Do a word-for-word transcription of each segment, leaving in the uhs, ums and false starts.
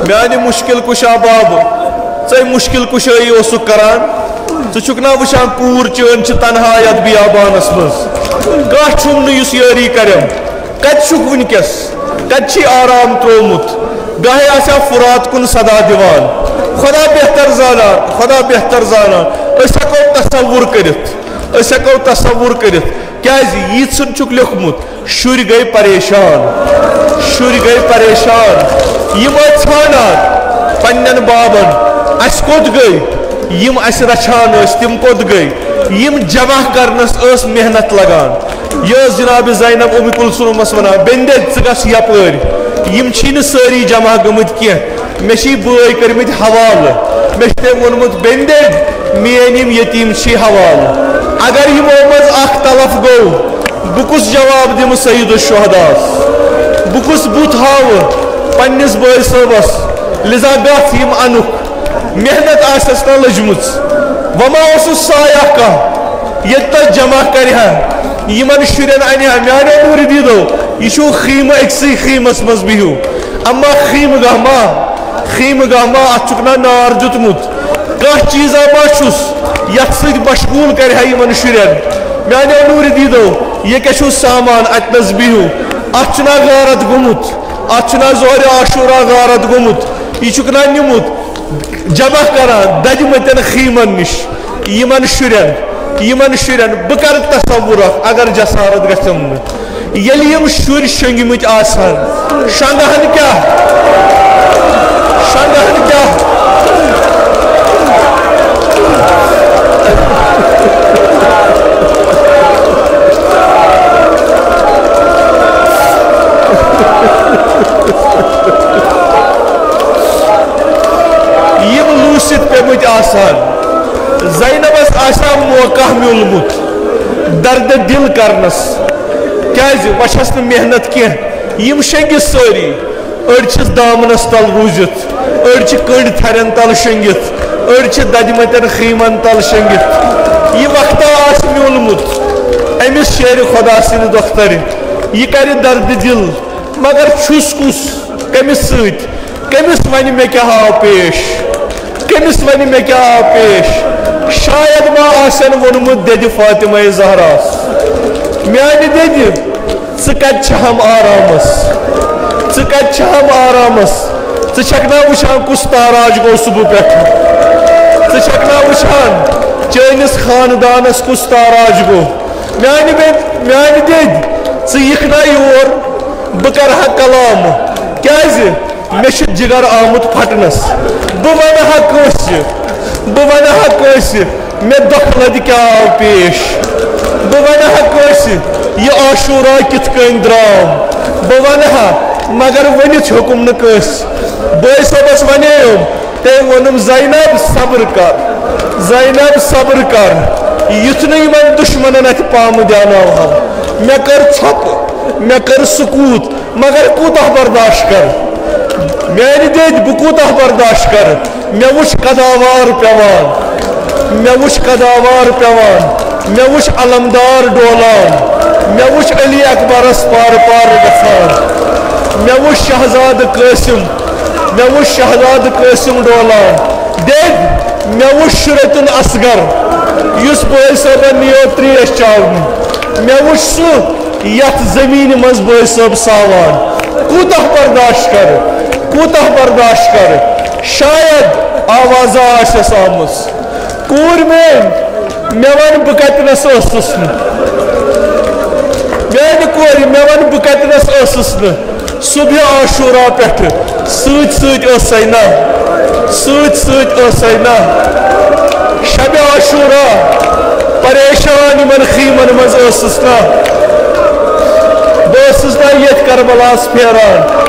میانہِ مُشکِل کُشا باب، ژے مُشکِل کُشٲیی اوسُکھ کران۔ ژٕ چھُکھ نا وٕچھان کوٗر چٲنۍ چھِ تنہا یتھ بیابانس منٛز؟ کانٛہہ چھُم نہٕ یُس یٲری کرٮ۪م۔ کتہِ چھُکھ وٕنکیٚس؟ کتہِ چھُے آرام تروومُت؟ گاہے آسہِ ہا فرات کُن صدا دِوان۔ خدا بہتر زانان، خدا بہتر زانان۔ أسۍ ہٮ۪کو تصور کٔرِتھ، أسۍ ہٮ۪کو تصور کٔرِتھ۔ کیازِ؟ یی ژھُن چھُکھ لیوٚکھمُت۔ شُرۍ گٔے پریشان، شُرۍ گٔے پریشان۔ یِم ٲسۍ ژھانڈان پننٮ۪ن بابن، اسہِ کوٚت گٔے؟ یِم اسہِ رچھان ٲسۍ، تِم کوٚت گٔے؟ یِم جمع کرنس ٲس محنت لگان۔ یہِ ٲس جناب زینب ام کلثومس ونان، "بیٚنہِ دٮ۪د، ژٕ گژھ یپٲرۍ، یِم چھی نہٕ سٲری جمع گٔمٕتۍ کینٛہہ، مےٚ چھی بٲے کٔرمٕتۍ حوالہٕ، مےٚ چھُ تٔمۍ ووٚنمُت، بیٚنہِ دٮ۪د، میٲنۍ یِم یتیٖم چھی حوالہٕ، اگر یِمو منٛز اکھ تلف گوٚو، بہٕ کُس جواب دِمہٕ سید الشہداس؟ بہٕ کُس بُتھ ہاوٕ پننِس بٲے صٲبس؟ لذا گژھ یِم انُکھ، محنت آسٮ۪س نہ لٔجمٕژ، وۄنۍ ما اوسُس سایہ کانٛہہ ییٚتہِ تس جمع کرِ ہا، یِمن شُرٮ۪ن انہِ ہا؟" میانیو نوٗرِ دیٖدو، یہِ چھُو خیمہٕ، أکسٕے خیمس منٛز بِہِو، اما خیمہٕ گاہ ما، خیمہٕ گاہ ما، اتھ چھُکھ نا نار دیُتمُت؟ کانٛہہ چیٖزا ما چھُس یتھ سۭتۍ مشغوٗل کرِ ہا یِمن شُرٮ۪ن؟ میانیو نوٗرِ دیٖدو، یہِ کیٛاہ چھُو سامان اتہِ نس بِہِو؟ اتھ چھُنا غارت گوٚمُت؟ اتھ چھُنا ظہرِ عاشورا غارت گوٚمُت؟ یہِ چھُکھ نا نیوٗمُت جمع کران ددِمٕتٮ۪ن خیمن نِش یِمن شُرٮ۪ن، یِمن شُرٮ۪ن؟ بہٕ کرٕ تصور اکھ، اگر جسارت گژھٮ۪م نہٕ، ییٚلہِ یِم شُرۍ شۄنٛگمٕتۍ آسہٕ ہن، شۄنٛگہٕ ہن کیٛاہ؟ شۄنٛگہٕ ہن کیٛاہ؟ یِم لوٗسِتھ پیٚمٕتۍ آسہٕ ہن۔ زینبس آسہِ ہا موقع میوٗلمُت درد دل کرنس، کیازِ وۄنۍ چھس نہٕ محنت کینٛہہ۔ یِم شۄنٛگِتھ سٲری، أڑۍ چھِس دامنس تل روٗزِتھ، أڑۍ چھِ کٔنڈۍ تھرٮ۪ن تل شۄنٛگِتھ، أڑۍ چھِ ددِمتٮ۪ن خیٖمن تل شۄنٛگِتھ۔ یہِ وقتا آسہِ میوٗلمُت أمِس شیرِ خۄدا سٕنٛدِ دۄخترِ، یہِ کرِ درد دل۔ مگر چھُس کُس؟ کٔمِس سۭتۍ؟ کٔمِس وَنہِ مےٚ کیٛاہ آو پیش؟ کٔمِس وَنہِ مےٚ کیٛاہ آو پیش؟ شاید ما آسن ووٚنمُت دٮ۪دِ فاطمہ زہراہس، میانہِ دٮ۪دِ، ژٕ کتہِ چھِ ہم آرامس؟ ژٕ کتہِ چھِ ہم آرامس؟ ژٕ چھکھ نا وٕچھان کُس تاراج گوٚو صبح پٮ۪ٹھ؟ ژٕ چھکھ نا وٕچھان چٲنِس خاندانس کُس تاراج گوٚو؟ میانہِ بیٚنہِ، میانہِ دٮ۪دِ، ژٕ یِکھ نا یور، بہٕ کرٕ ہا کلام۔ کیازِ؟ مےٚ چھُ جگر آمُت پھٹنس۔ بہٕ ونہٕ ہا کٲنٛسہِ، بہٕ ونہٕ ہا کٲنٛسہِ، مےٚ دۄکھٕ لدِ کیٛاہ آو پیش۔ بہٕ ونہٕ ہا کٲنٛسہِ، یہِ عاشورہ کِتھ کٔنۍ درٛاو۔ بہٕ ونہٕ ہا، مگر ؤنِتھ ہیوٚکُم نہٕ کٲنٛسہِ۔ بٲے صٲبس ونیوم، تٔمۍ ووٚنُم، "زینب، صبر کر، زینب، صبر کر، یُتھ نہٕ یِمن دُشمنن اتھِ پامہٕ دیاناوہو۔" مےٚ کٔر ژھۄپہٕ، مےٚ کٔر سکوٗت، مگر کوٗتاہ برداشت کر؟ میانہِ دٮ۪دِ، بہٕ کوٗتاہ برداشت کر؟ مےٚ وُچھ قداوار پیوان، مےٚ وُچھ قداوار پیوان، مےٚ وُچھ علمدار ڈولان، مےٚ وُچھ علی اکبرس پارٕ پارٕ گژھان، مےٚ وُچھ شہزادٕ قٲسِم، مےٚ وُچھ شہزادٕ قٲسِم ڈولان۔ دٮ۪د، مےٚ وُچھ شُرتُن اصغر، یُس بٲے صٲبن نِیو تریش چاونہِ۔ مےٚ وُچھ سُہ یتھ زمینہِ منٛز بٲے صٲب ساوان۔ کوٗتاہ برداشت کرٕ، کوٗتاہ برداشت کرٕ؟ شاید آوازہ آسٮ۪س آمٕژ۔ کوٗر میٲنۍ، مےٚ وَن بہٕ کَتِنَس ٲسٕس نہٕ۔ میانہِ کورِ، مےٚ وَن بہٕ کَتِنَس ٲسٕس نہٕ۔ صبح عاشورہ پٮ۪ٹھٕ سۭتۍ سۭتۍ ٲسَے نہ، سۭتۍ سۭتۍ ٲسَے نہ۔ شبِ عاشورہ پریشان یِمن خیٖمن منٛز ٲسٕس نہ۔ بہٕ ٲسٕس نہ ییٚتھۍ کربلاہَس پھیران،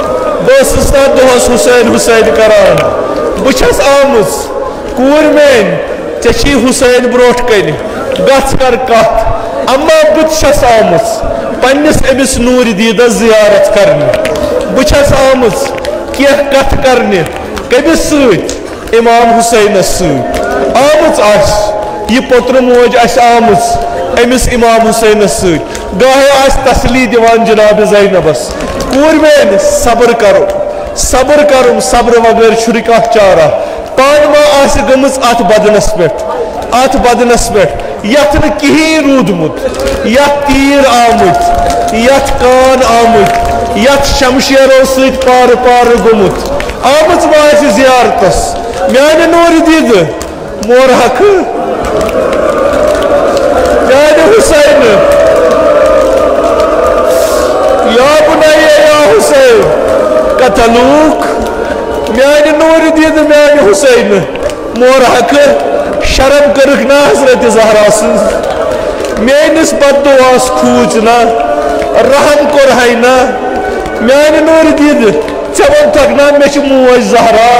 بہٕ ٲسٕس نہ دۄہَس حسین حسین کران۔ بہٕ چھَس آمٕژ، کوٗر میٲنۍ، ژےٚ چھی حسین برونٛٹھ کنہِ، گژھ کر کتھ۔ اما بہٕ تہِ چھَس آمٕژ پننِس أمِس نوٗرِ دیٖدس زیارت کرنہِ۔ بہٕ چھَس آمٕژ کینٛہہ کتھ کرنہِ۔ کٔمِس سۭتۍ؟ امام حسینس سۭتۍ۔ آمٕژ آسہِ یہِ پوترٕ موج، آسہِ آمٕژ أمِس امام حسینس سۭتۍ۔ گاہے آسہِ تسلی دِوان جناب زینبس، کوٗرۍ میٲنۍ، صبر کرو، صبر کرُن، صبرٕ وغٲر چھُنہٕ کانٛہہ چارہ۔ پانہٕ ما آسہِ گٔمٕژ اتھ بدنس پٮ۪ٹھ، اتھ بدنس پٮ۪ٹھ، یتھ نہٕ کِہیٖنۍ روٗدمُت، یتھ تیٖر آمٕتۍ، یتھ کان آمٕتۍ، یتھ شمشیرو سۭتۍ پارٕ پارٕ گوٚمُت، آمٕژ ما آسہِ زیارتس؟ میانہِ نوٗرِ دیدٕ، مور حقہٕ، میانہِ حسینہٕ، یا بنی یا حسین، قتلوک، میانہِ نوٗرِ دیدٕ، میانہِ حسینہٕ، مور حقہٕ، شرم کٔرٕکھ نا حضرت زہرا سٕنٛز؟ میٲنِس بددُعاہس کھوٗژ نا، رحم کوٚرہے نا؟ میانہِ نوٗرِ دیدٕ، ژےٚ ووٚنتھکھ نا مےٚ چھِ موج زہرا؟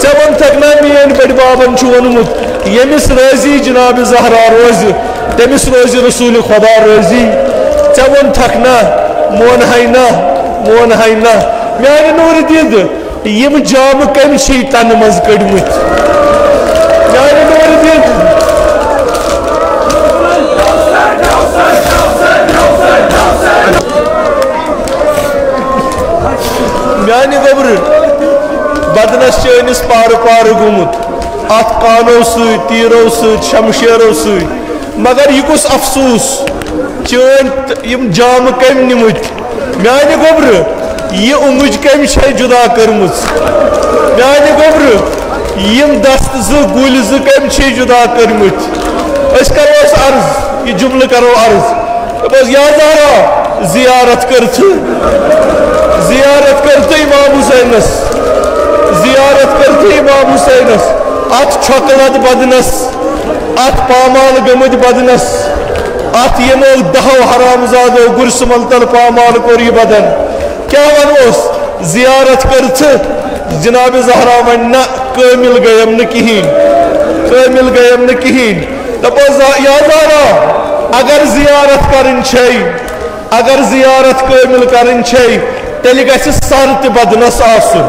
ژےٚ ووٚنتھکھ نا میٲنۍ بٔڈۍ بابن چھُ ووٚنمُت، ییٚمِس رٲضی جناب زہرا روزِ، تٔمِس روزِ رسول خدا رٲضی؟ ژےٚ ووٚنتھکھ نا، مونہے نا، مونہے نا؟ میانہِ نوٗرِ دیدٕ، یِم جامہٕ کٔمۍ چھِ تَنہٕ منٛز کٔڑمٕتۍ؟ میانہِ نوٗرِ دیدٕ۔ میانہِ گوٚبرٕ، بدنس چٲنِس پارٕ پارٕ گوٚمُت، اتھ کانو سۭتۍ، تیٖرو سۭتۍ، شمشیرو سۭتۍ۔ مگر یہِ کُس افسوس، چٲنۍ تہٕ یِم جامہٕ کٔمۍ نِمٕتۍ؟ میانہِ گوٚبرٕ، یہِ اُنگٕج کٔمۍ چھے جدا کٔرمٕژ؟ میانہِ گوٚبرٕ، یِم دست زٕ، گُلۍ زٕ کٔمۍ چھے جدا کٔرمٕتۍ؟ أسۍ کروس عرض، یہِ جملہٕ کرو عرض۔ دوٚپُس، یا زہرا، زیارت کٔرتھٕ، زیارت کٔرتھٕ امام حسینس، زیارت کٔرتھٕ امام حسینس، اتھ چھۄکہٕ لد بدنس، اتھ پامال گٔمٕتۍ بدنس، اتھ یِمو دہو حرام زادو گُرۍ سُمل تل پامال کوٚر یہِ بدن۔ کیٛاہ ونوس؟ زیارت کٔرتھٕ جناب زہرا ونہِ نہ، کٲمل گٔیم نہٕ کِہیٖنۍ، کٲمل گٔیم نہٕ کِہیٖنۍ۔ دپو زا-، یا زہرا، اگر زیارت کرٕنۍ چھے، اگر زیارت کٲمل کرٕنۍ چھے، تیٚلہِ گژھِ سر تہِ بدنس آسُن،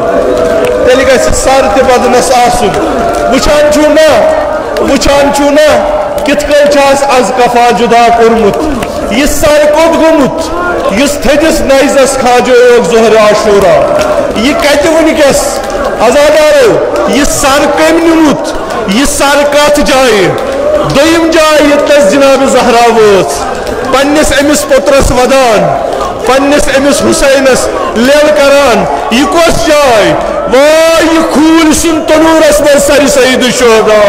تیٚلہِ گژھِ سر تہِ بدنس آسُن۔ وٕچھان چھُو نا، وٕچھان چھُو نا، کِتھ کٔنۍ چھُ اَسہِ از کفا جدا کوٚرمُت؟ یہِ سر کوٚت گوٚمُت، یُس تھٔدِس نیزس کھاجووُکھ ظہرِ عاشورا؟ یہِ کتہِ وٕنکیٚس؟ عزادارو، یہِ سر کٔمۍ نیوٗمُت؟ یہِ سر کتھ جایہِ؟ دوٚیِم جاے ییٚتنس جناب زہرا وٲژ، پننِس أمِس پُترس ودان، پننِس أمِس حسینس لیل کران، یہِ کۄس جاے؟ واے، یہِ خوٗن سُنٛد تنوٗرس منٛز سرِ سید الشہدا۔